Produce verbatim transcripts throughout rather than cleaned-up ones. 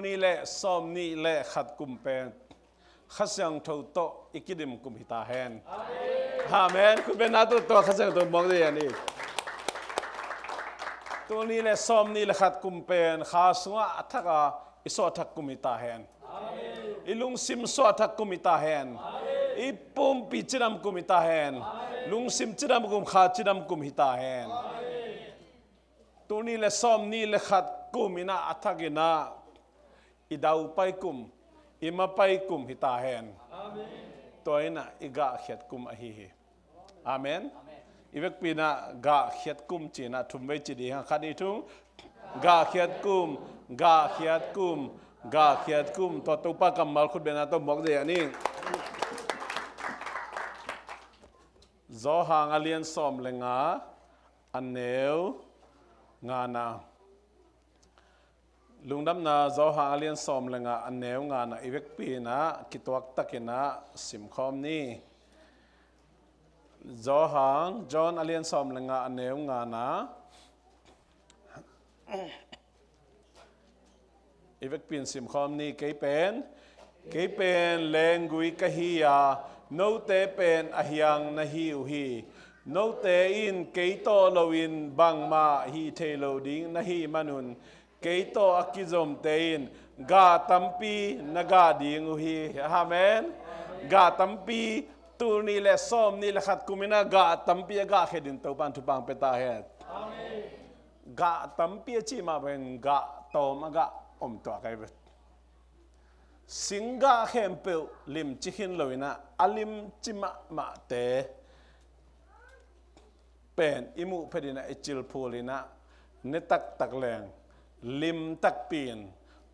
Tul nih le sawm nih le khat kum pen Kha Siangtho tawh i kidim kum hi ta hen. Amen. Khut beng na tawh, tawh Kha Siangtho muak dih a ni. Tul nih le sawm nih le khat kum pen kha sungah a thak a i suah thak kum hi ta hen. I lungsim suah thak kum hi ta hen. I pumpi cidam kum hi ta hen. Lungsim cidam kum, kha cidam kum hi ta hen. Tul nih le sawm nih le khat kum in ah a thak in ah i daupai kum, i mapai kum hi ta hen. Tua in ah i gahkhiat kum ahi hi. Amen. I vekpi in ah gahkhiat kum ci-in ah thum vei ci ding hang. Khat, nih, thum. Gahkhiat kum, gahkhiat kum, gahkhiat kum. Tua Topa kammal khut beng na tawh muak dih a ni. Johan a lian sawm le nga, a neu ngana. Lungdamna Johan a lian sawm le nga, a neu ngana i vekpi in ah kituak takin ah simkhawm ni. Johan, John a lian sawm le nga, a neu ngana. I vekpi in simkhawm ni. Kei pen, kei pen lenggui ka hi a, note pen a hiang na hi uh hi. Note in kei tawh loin bangmah hih thei lo ding na hih manun, kei tawh a kizomte in gah tampi na gah ding uh hi. Amen. Gah tampi, tul nih le sawm nih le khat kum in ah gah tampi a gahkhia dingin Topa in thupha pia ta hen. Gah tampi a cih mah bangin gah tawm a gah om tuak ahi ve. Singgah khempeuh limci khin lo in ah, a limci mahmahte pen i muh phet in ah, i cil phul in ah, ne taktak leng lim takpi in,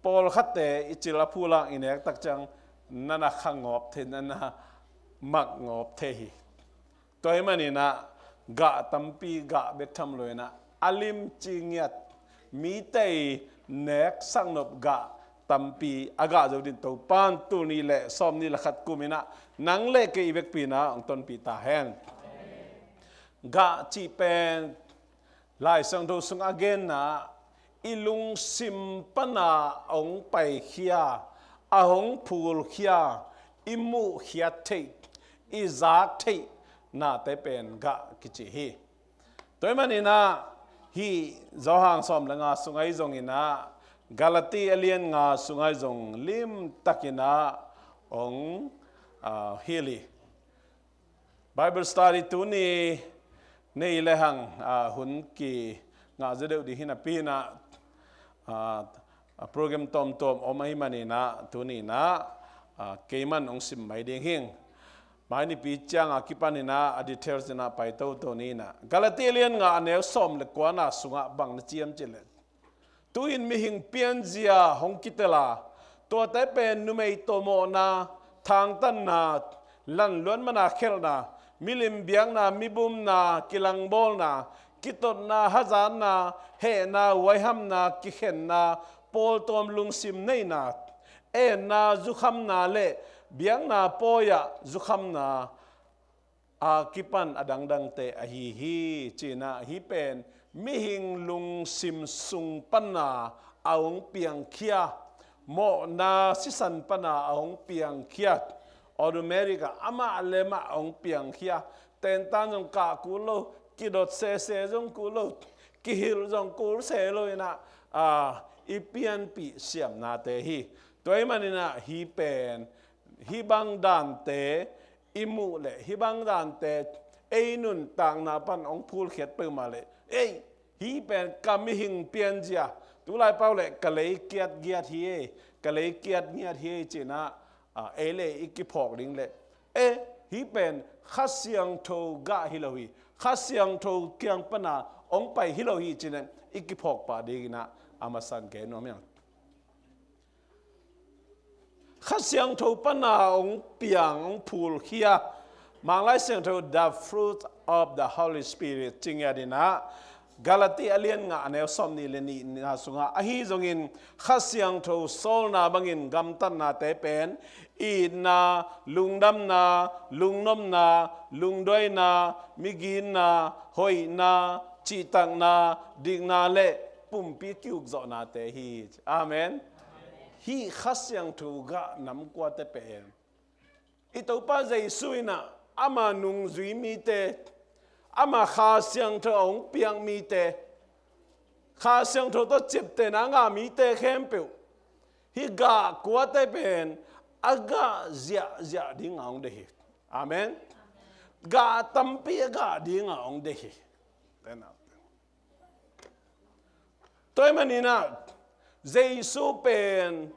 pawlkhatte i cil a phul hang i nek tak ciang na na kha ngawp thei, na na mak ngawp thei hi. Tua ahih manin ah gah tampi gah bek tham lo in ah, a limci ngiat, mite i nek saknop gah tampi a gah zo dingin Topa in tul nih le sawm nih le khat kum in ah nang le kei i vekpi in ah hong tonpih ta hen. Gah cih pen Lai Siangtho sungah a genna, i lungsim pana a hong paikhia, a hong phulkhia, i muhkhiat theih, i zak theih nate pen gah kici hi. Tua ahih manin ah hih Johan sawm le nga sungah ahi zongin ah, Galati a lian nga sungah ahi zong limtakin ah hong, ah, hilh hi. Bible study tuni nei le hang, ah, hun kingah zaw deuh ding hi napi in ah, ah, program tuamtuam om ahih manin ah tuni in ah, ah, keiman hong sim mai ding hing. Mai nipi ciang a kipan in ah a details in ah pai toto ni in ah. Galati a lian nga, a neu sawm le kuana sungah bang na ci hiam cih leh, tu-in mihing pianzia hong kitel a, tuate pen numei tawh mawhna, thangtanna, lanluan mana khelhna, milim biakna, mibumna, kilangbawlna, kitotna, hazatna, hehna, huaihamna, kikhenna, pawltuam lungsim neihna, enna, zukhamna le biakna pawi-ah zukhamna a kipan a dangdangte ahi hi, ci-in ah hih pen mihing lungsim sung pana a hong piangkhia, mawhna sisan pana a hong piangkhia, automatic ah amah le amah a hong piangkhia, tentan zong kah kul lo, kidot sese zong kul lo, kihilh zong kul se lo in ah, ah, i pianpih siamnate hi. Tua ahih manin ah hih pen, hih bang dante i muh leh, hih bang dante ei nuntakna pan hong phulkhiat peuhmah leh, ei, hih pen ka mihing pianzia, tulai pau leh ka lei kiatgiat hi ei, ka lei kiatgiat hi ei ci-in ah, ah, ei le ei i kiphawk ding leh, eh, hih pen Kha Siangtho gah hi lo hi, Kha Siangtho kiang pana hong pai hi lo hi ci-in ah i kiphawk pah dingin ah a masa in gen nuam ing. Kha Siangtho pana hong piang, hong phulkhia, Manglai Siangtho, the fruit of the Holy Spirit ci ngiat in ah, Galati a lian nga, a neu sawm nih le nihna sungah, ahi zongin Kha Siangtho sawlna bangin gamtatnate pen itna, lungdamna, lungnopna, lungduaina, miginna, hoihna, cihtakna, dikna le pumpi ki-ukzawhnate hi. Amen. Hih Kha Siangtho gah namkuate pen i Topa Jesu in ah ama nungzui mite, ama Kha Siangtho a hong piak mite, Kha Siangtho tawh ciaptehna a ngah mite khempeuh hih gah kuate pen a gah ziahziah dingah hong deih hi. Amen. Gah tampi a gah dingah hong deih hi. Tua ahih manin ah Jesu pen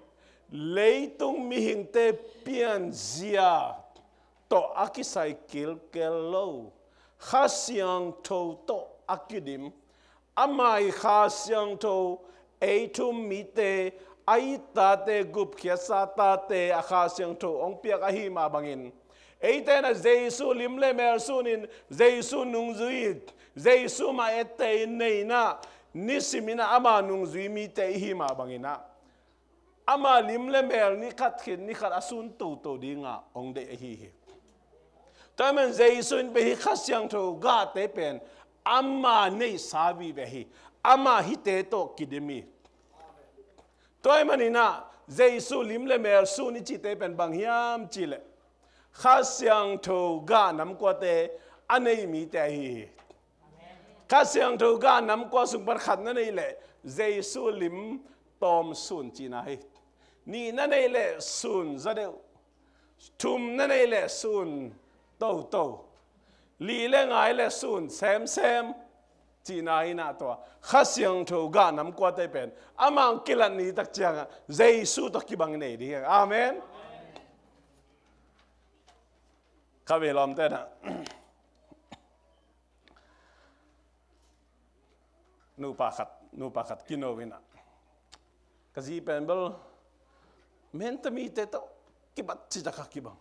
leitung mihingte pianzia tawh a kisai kilkel lo, Kha Siangtho tawh a kidim. Ama ii Kha Siangtho ei thu-um mite, a it tate, gupkhiatsa tate a Kha Siangtho hong piak ahih mah bangin, eite in ah Jesu lim le mel sunin, Jesu nungzui in, Jesu mah etteh in, nei in ah, nisim in ah ama nungzui mite i hih mah bangin ah, ama lim le mel ni khat khit ni khat a sun toto dingah hong deih ahi hi. Tua ahih manin Jesu in pen hih Kha Siangtho gahte pen ama neihsa vive hi. Ama hihte tawh kidim hi. Tua ahih manin ah Jesu lim le mel sun i cihte pen bang hiam cih leh, Kha Siangtho gah namkuate a nei mite ahi hi. Kha Siangtho gah namkua sung pan khat na neih leh Jesu lim tawm sun cihna hi. Nih na neih leh sun zaw deuh. Thum na neih leh sun toto. Li le nga leh sun semsem cihna hi in ah, tua Kha Siangtho gah namkuate pen amah hong kilat ni tak ciangah Jesu tawh kibang nei ding hi. Amen. Kha vei lawmte in ah, nupa khat, nupa khat kino in ah, ka zi pen bel Menta mite tawh kibat citak a kibang,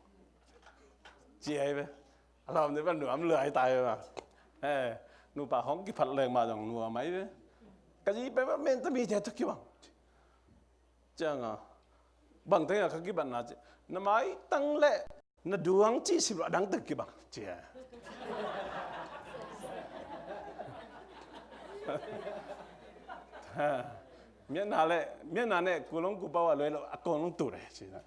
ci ahi ve. A lawmte pen nuam lua ahi ta ve mah. Eh, nupa hong kiphat leng mah zong nuam ahi ve. Ka zi pen bel Menta mite tawh kibang. Ciangah, bang tengah ka kibatna ci, na maitang leh na duang cih sim loh a dang teng kibang, ci a. Mianna leh, mianna leh kulong kupa a luai lo a kong long tu leh, ci na.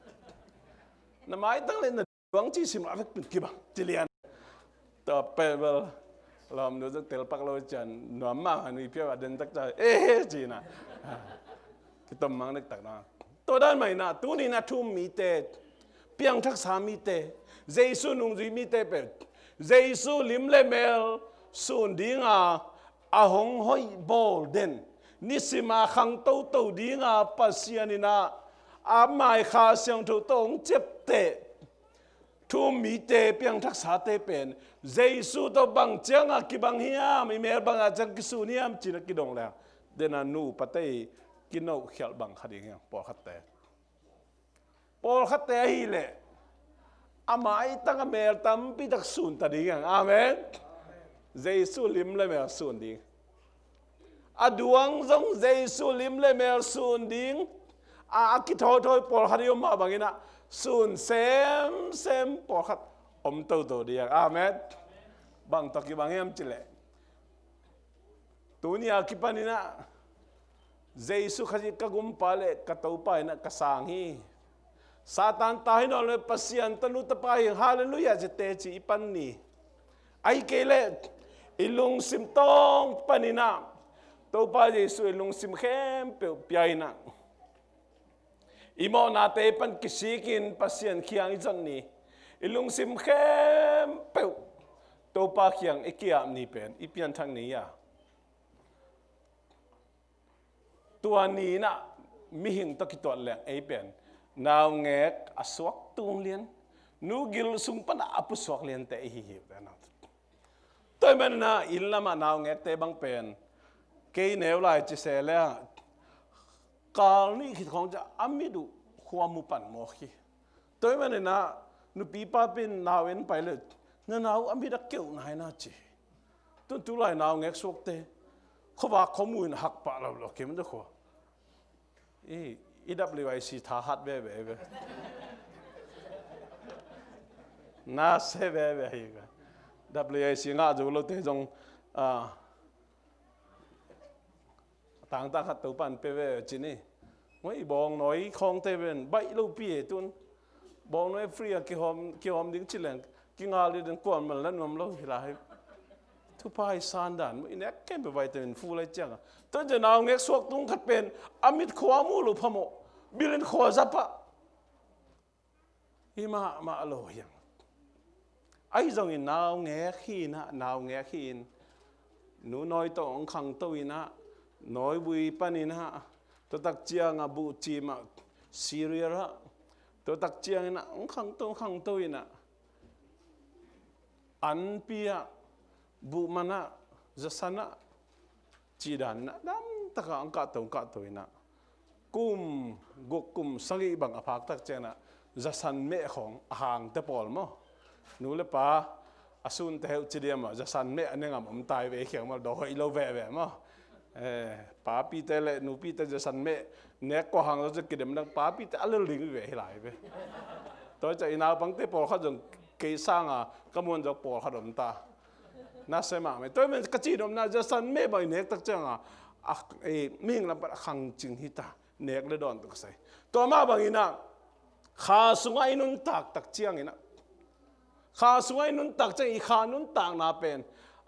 Na maitang leh na duang cih sim loh a vek pen kibang, ci lian. Tua pen bel lawmnu zong telpak lo cian nuam mah a, nui piau a den tak ca, eh, ci na. Kitom mang dektak na. Tua dan mah in ah tuni in ah thu-um mite, piangthaksa mite, Jesu nungzui mite pen Jesu lim le mel sun dinga a hong hoih bawl den, nisim a khang toto dinga Pasian in ah ama ii Kha Siangtho tawh hong ciapteh thu-um mite, piangthaksate pen Jesu tawh bang ciangah kibang hiam, i mel bang a ciang kisun hiam ci-in a kidong leng, den a nupate ii kinohkhialh bang kha ding hi hang, pawlkhatte. Pawlkhatte ahih leh a maitang a mel tampi tak sun ta ding hi hang. Amen. Jesu lim le mel sun ding. A duang zong Jesu lim le mel sun ding a, a kithawthawi pawlkhat i om mah bangin ah sun semsem pawlkhat om toto ding hi hang. Amen. Bang tawh kibang hiam cih leh, tuni a kipan in ah Jesu Khazih ka Gumpa le ka Topa in ah ka sang hi. Satan ta hi nawn lo, Pasian tanu tapa hi hang, halleluiah ci teci i pan ni. Ahih kei leh i lungsim tawng pan in ah Topa Jesu i lungsim khempeuh pia in ah, i mawhnate pan kisikin Pasian kiang i zot ni. I lungsim khempeuh Topa kiang i ki-ap ni pen i pianthak ni hi a. Tua ni in ah mihing tawh kituat leng ei pen naungek a suak tung lian, nu gil sung pan a pusuak liante i hi hi. Tua ahih manin ah inn lamah naungekte bang pen kei neu lai ci se leh kal nih khit khawng ciang a mit uh khua mu pan mawk hi. Tua ahih manin ah nupi papi in nau en pai leh, na nau a mit a keuh nai na ci. Tun tulai naungek suakte khuavak khuamu in hak pah lo lo kim tua khua. I, i W I C tha hat veve ve. Na se veve hi ve. W I C ngah zo lote zong, ah, tangtang khat Topan pe ve ci ni. Mah i bawngnawi khawngte pen baih lopi e tun. Bawngnawi free a kihawm, kihawm ding ci leng kingal ding kuaman la nuam lo hi lai. Thupha i san dan mah i nek kem pe vitamin full lai ciang a. Tua ciang naungek suak tung khat pen a mit khua mu lo phamawh. Bilin khua zapa. Hi mahmah lo hiam? Ahi zongin naungek hi inah, naungek hi in, nu nawi tawh hong khangto inah, nawibui pan inah, tua tak ciangah buhcim ah, cereal ah, tua tak ciang inah hong khangto, hong khangto inah, anpi ah, buh man ah, zasan ah, ci dan inah damtak a hong kahto, hong kahto inah, kum guk, kum sagih bang a phak tak ciang inah zasan meh khawng a hangte pawl maw, nu le pa, a sunte heuh ci diam maw, zasan meh a ne ngam om tai ve, khiang maw, dawh hoih lo veve maw. Eh, papite le nupite zasan meh nek kua hang zaw ci kidem dang, papite a lel ding ve hi lai ve. Tua ciang i naupangte pawlkhat zong kei sanga ka muan zawk pawlkhat om ta. Na se mahmah. Tua men ka ci nopna zasan meh bang i nek tak cianga, a, eh, mihing lam pan a khang cing hi ta. Nek le dawn tuk ka sai. Tua mah bang inah, kha sungah i nuntak tak ciang inah, kha sungah i nuntak ciang, i kha nuntakna pen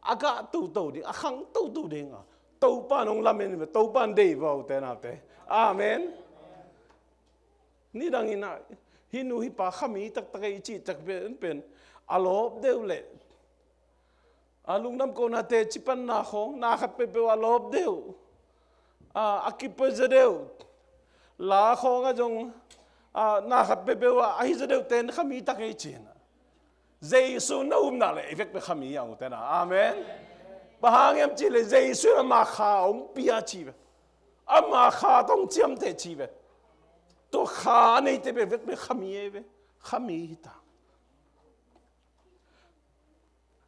a gah toto ding, a khang toto ding a, Topa in hong lamen ve, Topa in deih vo te naute. Amen. Nidang inah, hih nu hih pa khami taktak ei cih tak pen, pen a lawp deuh leh, a lungdam kohna teci panna khawng na khat peuhpeuh a lawp deuh, a, a kipuai zaw deuh, la khawngah zong, a, na khat peuhpeuh ah ahi zaw deuh ten khami tak ei ci inah, Jesu na upna le i vek peuh khami a, ute na. Amen. Bang hang hiam cih leh Jesu in ama kha hong pia ci ve. Ama kha tawh hong ciamteh ci ve. Tua kha a neite peuh vek peuh khami ei ve. Khami hi ta.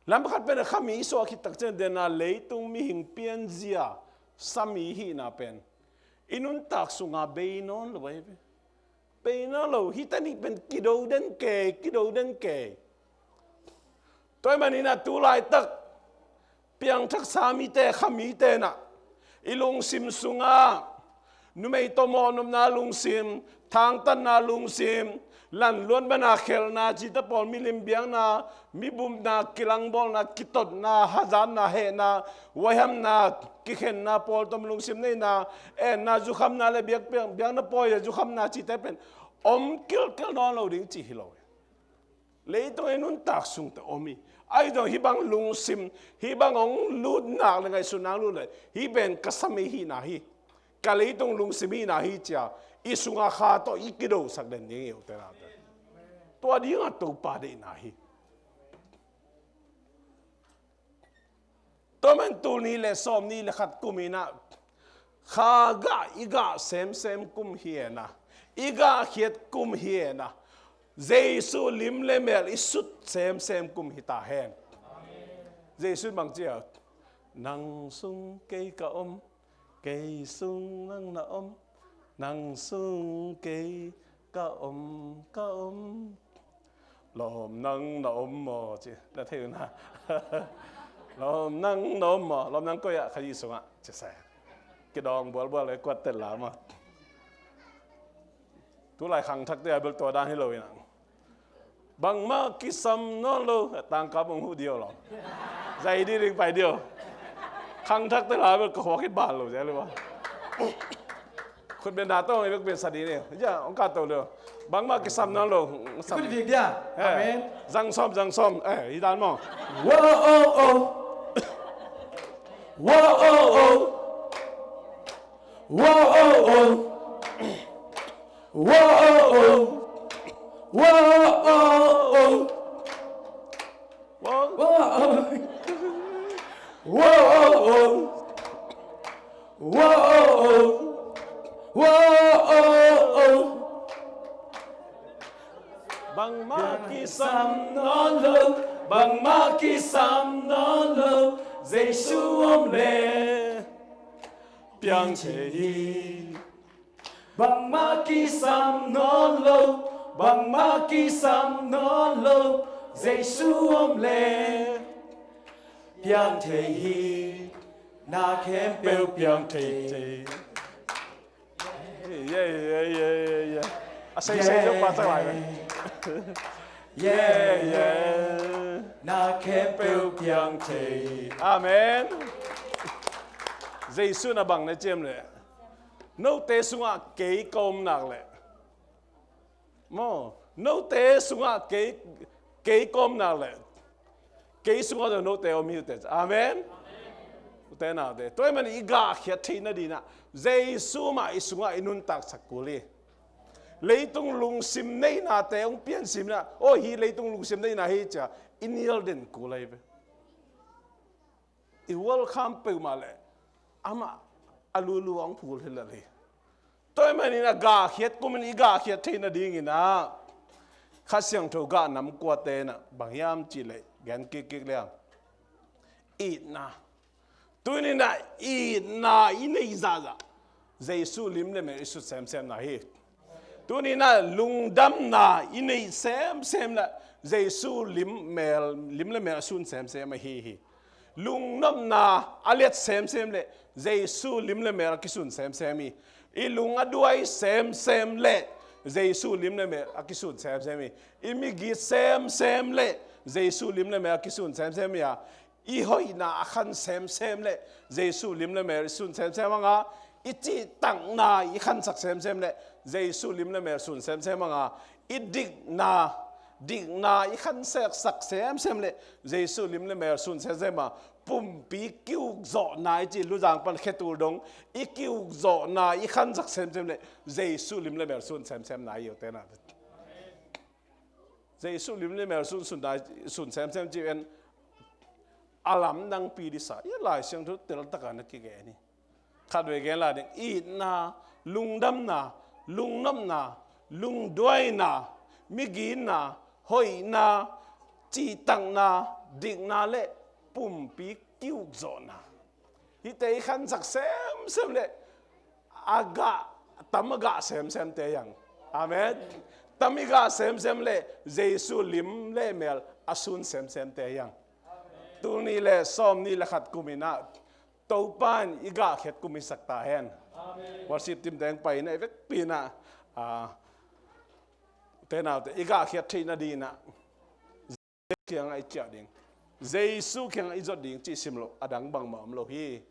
Lam khat pen a khami i suah khit tak ciang, dena leitung mihing pianzia sami hihna pen i nuntak sunga bei nawn lo ahi ve. Bei nawn lo, hih ta nih pen kido den kei, kido den kei. Tua ahih manin ah tu laitak piangthak sa mite, kha mite nah, i lungsim sungah numei tawh mawhnopna lungsim, thangtatna lungsim, lanluat mana khelhna cihte pawl, milim biakna, mi bupna, kilangbawlna, kitotna, hazatna, hehna, huaihamna, kikhenna pawl tawh lungsim neihna, enna, zukhamna le biak, biak, biakna pawi a zukhamna cihte pen om kilkel nawn lo ding cih hi lo. Leitung i nuntak sungte om hi. Ahi zong hih bang lungsim, hih bang hong lut nak le ngaihsutna hong lut le, hih pen ka sam ei hihna hi, ka leitung lungsim hihna hi ci-a i sunga kha tawh i kidosak den ding hi, ute naute. Tua dingah Topa deihna hi. Tua man tul nih le sawm nih le khat kum in ah, kha gah i gah semsem kum hi e na, i gah khiat kum hi e na, Jesu lim le mel i sut semsem kum hi ta hen. Jesu in bang ci a, nang sung kei ka om, kei sung nang na om, nang sung kei ka om, ka om. Lawm nang na om maw ci, na thei uh na. Lawm nang na om maw, lawm nang koi ah, Khazih sungah ci sa. Kidawng bualbual le kuat tel la maw. Tulai khangthakte a bel tua dan hi lo in ah, bangmah kisam nawn lo, tangka bang huh dio lo. Zai ding ding pai dio. Khangthakte la bel ka khuak hit bal lo zia lo. Khut beng da tawng i bek beng sa ding ni. Ja, hong ka to lo. Bangmah kisam nawn lo. Khut beng dia. Eh, amen. Zang sawm, zang sawm. Eh, hi dan maw. Whoa, oh, oh. Whoa, oh, oh. Whoa, oh, oh. Whoa, oh, oh. Whoa, oh, oh. Whoa, oh, oh. Whoa, oh, oh. Whoa, oh, oh. Whoa, oh, oh. Bangmah kisam nawn lo, bangmah kisam nawn lo, Jesu om le piang thei hi. Bangmah kisam nawn lo, bangmah kisam nawn lo, Jesu om le piang thei hi. Na khempeuh piang thei thei. Yeah, yeah, yeah, yeah, yeah. A sei sei zong pa tak lai ve. Yeah, yeah. Na khempeuh piang thei. Amen. Jesu na bang na ciam le. Note sungah kei ka om nak le. Maw, note sungah kei, kei ka om nak le. Kei sungah zong note om hi uh teh. Amen. Ute naute. Tua ahih manin i gahkhiat theih nadingin ah Jesu mah i sungah i nuntaksak kul hi. Leitung lungsim neihnate hong piansim in ah, aw, hih leitung lungsim neihna hi ci-a i nial den kul ahi ve. I welcome peuhmah leh amah a lulu a hong phul hi lel hi. Tua ahih manin a gahkhiat kumin i gahkhiat theih nadingin ah Kha Siangtho gah nam kuate in ah bang hiam cih leh gen kikkik liang. Itna. Tuni-in ah itna i neih zahzah Jesu lim le mel i sut semsemna hi. Tuni-in ah lungdamna i neih semsem le Jesu lim mel, lim le mel a sun semsem ahi hi. Lungnopna a liat semsem le Jesu lim le mel a kisun semsem hi. I lung a duai semsem le Jesu lim le mel a kisun semsem hi. I migit semsem le Jesu lim le mel a kisun semsem hi a, i hoihna a khan semsem le Jesu lim le mel i sun semsem hang a, i cihtakna i khansak semsem le Jesu lim le mel sun semsem hang a, i dikna, dikna i khanseksak semsem le Jesu lim le mel sun semsem a, pumpi kiukzawhna i cih Luzang pan khetul dong, i kiukzawhna i khansak semsem le Jesu lim le mel sun semsemna hi uh teh na. Jesu lim le mel sun, sun, sun semsem cih pen a lamdangpi disa i Lai Siangtho teltak a na kigen hi. Khatvei gen lai ding, itna, lungdamna, lungnopna, lungduaina, migitna, hoihna, cihtakna, dikna le pumpi kiukzawhna. Hihte i khansak semsem le a gah, tam a gah semsemte hi hang. Amen. Tam i gah semsem le Jesu lim le mel a sun semsemte hi hang. Tul nih le sawmnih le khat kum in ah Topa in i gahkhiat kum hi sak ta hen. Worship team teng pai in ah i vekpi in ah, ah, ute naute i gahkhiat theih nadingin ah kiangah i ciah ding, Jesu kiangah i zot ding cih sim loh a dang bangmah om lo hi.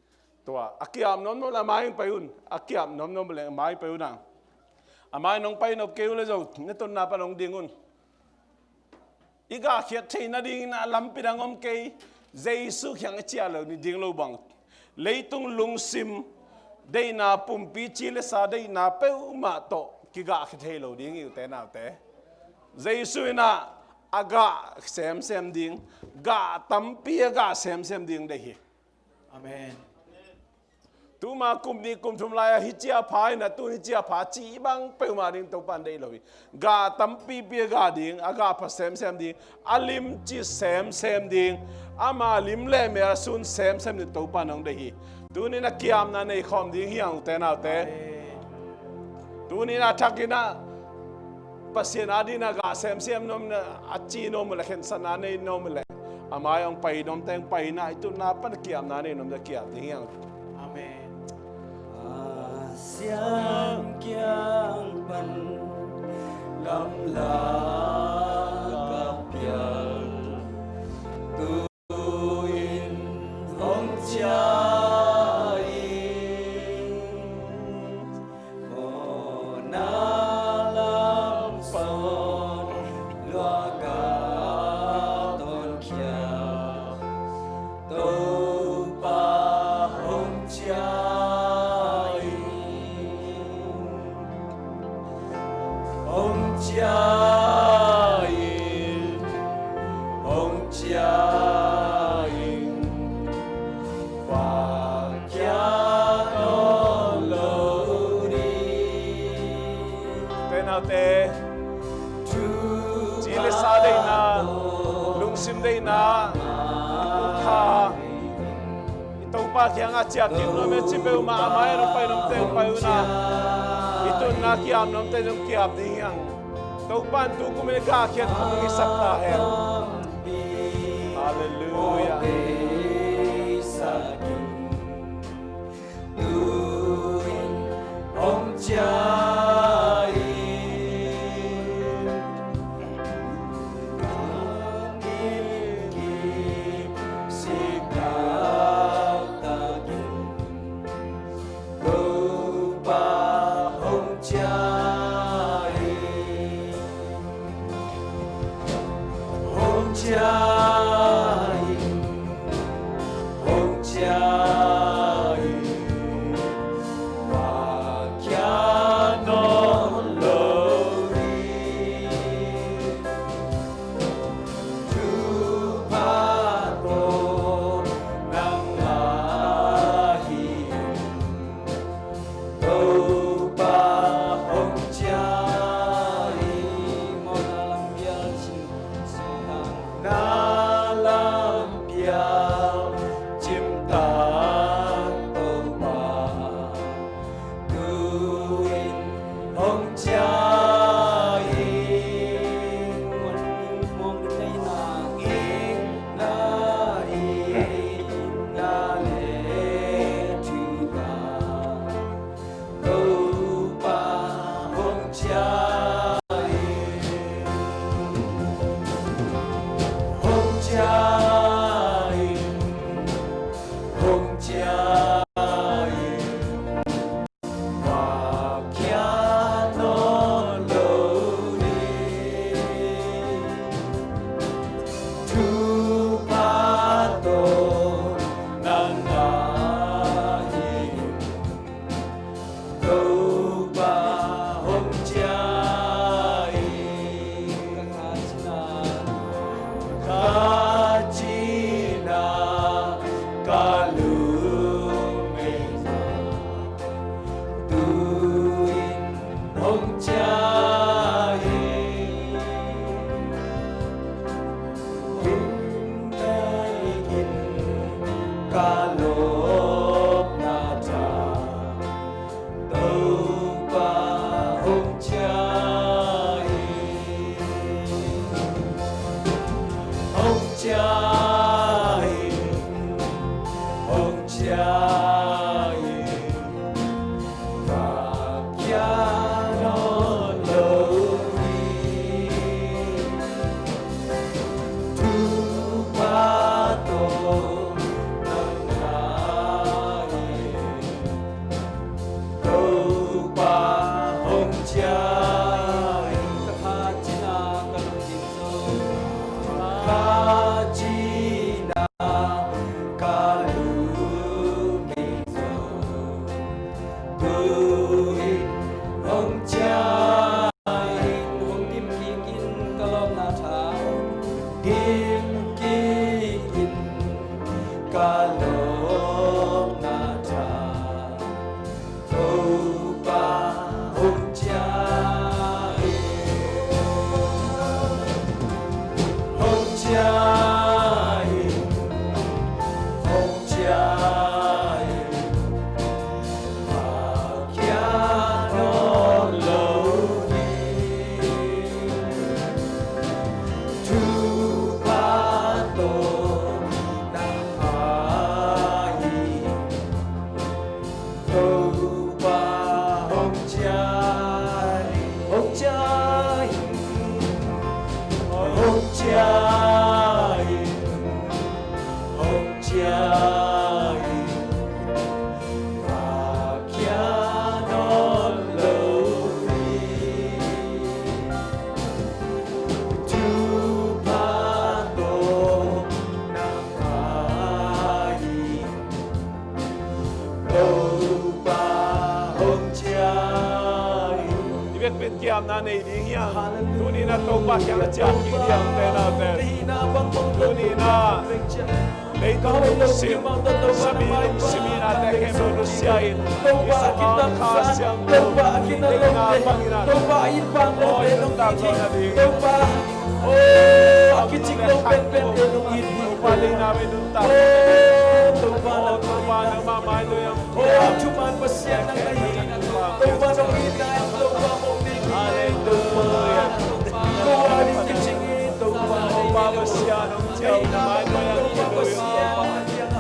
Tua a kiap nuamnuam le a mai hong pai un. A kiap nuamnuam le a mai pai un a, a mai nong pai nop kei uh le zong na tunna pan hong ding un. I gahkhiat theih nadingin a lampi dang om kei. Jesu kiang i ciah lo ni ding lo bang, leitung lungsim deihna, pumpi ci le sa deihna peuhmah tawh kigahkhia thei lo ding hi ute naute. Jesu in ah a gah semsem ding, gah tampi a gah semsem ding deih hi. Amen. Tuma kum nih kum thum lai-a hih ciah pha in ah, tun hih ciah pha cih bang peuhmah ding Topa in deih lo hi. Gah tampipi a gah ding, a gah pha semsem ding, a limci semsem ding, ama lim le mel a sun semsem ding Topa in hong deih hi. Tuni-in a kiamna nei khawm ding hi hang ute naute. Tuni-in a thak in ah Pasian adingin a gah semsem nuam in ah, a ci nuam uh leh, khensatna nei nuam uh leh, a mai hong pai nuam teng pai in ah, i tutna pan a kiamna nei nuam in ah kiam ding hi hang. Amen. Pasian kiang pan lamlak ka pial, tu-in hong ciah in, mawhna lam sawn lua ka tawnkhia, Topa hong ciah in, hong ciah in, hong ciah in, pahkhia nawn lo ding. Ute naute, ci le sa deihna, lungsim deihna, i pumkhat i Topa kiangah ciah kik nuam e ci peuhmah, a mai-ah hong pai nuam teng pai un ah, i tutna kiam nuam teng zong kiam ding hi hang. Topa in tu kum in i gahkhiat kum hi sak ta hen. Halleluiah. Tu-in hong ciah Hong cia in, hong cia in, hong cia in, ka kia nawn lo hi. Thupha tawh nang na in, Topa hong cia in, ka kha cina ka lungkim zo. Kha cina ka lungkim zo. Tu in hong cia in, hong dim kik in ka lawpna tha. Dim kik in ka lawpna tha. Topa hong cia in, hong cia in, hong cia in, ka kia nawn lo hi. Thupha tawh nang pha in, Topa hong cia in, hong cia in, hong cia in, hong cia in, ka kia nawn lo hi. Thupha tawh nang pha in, Topa hong cia in. I biakpiin kiamna nei ding hiam? Tuni in ah Topa kiang ciah kik ding hiam, te naute? Tuni in ah leitung lungsim, sami lungsim in ah tek khempeuh nusia in, i sungah Kha Siangtho deihna bangin ah, aw, i nuntak zawhna ding. Topa, a kicing lo penpen te nong it hi. Topa, deihna bangin nuntak zawhna ding. Aw Topa, nangmah mai lo hiam? Aw thuman Pasian nang na hi. Topa, nong itna in Topa hong ding hi. Halleluia. Topa, kicing hi Topa. Topa Pasian, hong ciah in, mai lo hiam? Topa Pasian,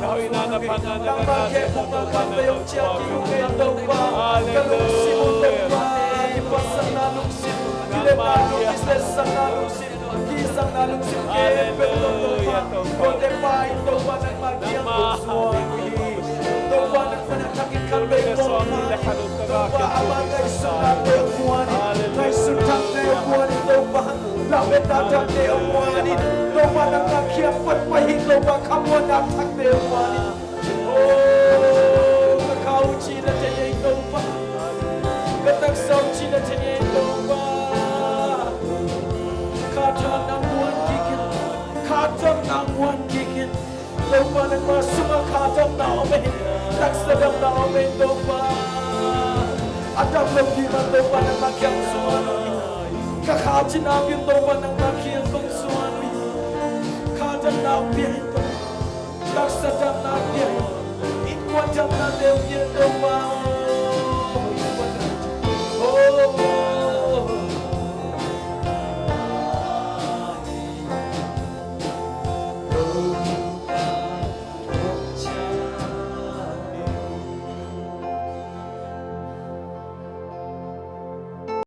na hoihna, na phatna, na ngetna khempeuh Topa nang hong puak in. Halleluia. Halleluia. Halleluia, Topa. Nangmah a hi. Topa, nangmah a hi. Topa, a ngaihsutnate hong muan in, ngaihsut thakte hong muan in Topa, lametna thakte hong muan in Topa, nangmah kiang pan pai hi Topa, khamuanna thakte hong muan in. Aw ka kha uh cina thei ei Topa, ka taksa uh cina thei ei Topa. Khathamna muan kik in, khathamna muan kik in. Topa, nangmah sungah khathamna om ei, taksa damna om ei Topa. A dam lo ding man Topa nangmah kiang zuan uh hi. Ka kha cina pen Topa nangmah kiang kong zuan uh hi. Khathamna pia in Topa, taksa damna pia in, innkuan damnate pia in Topa.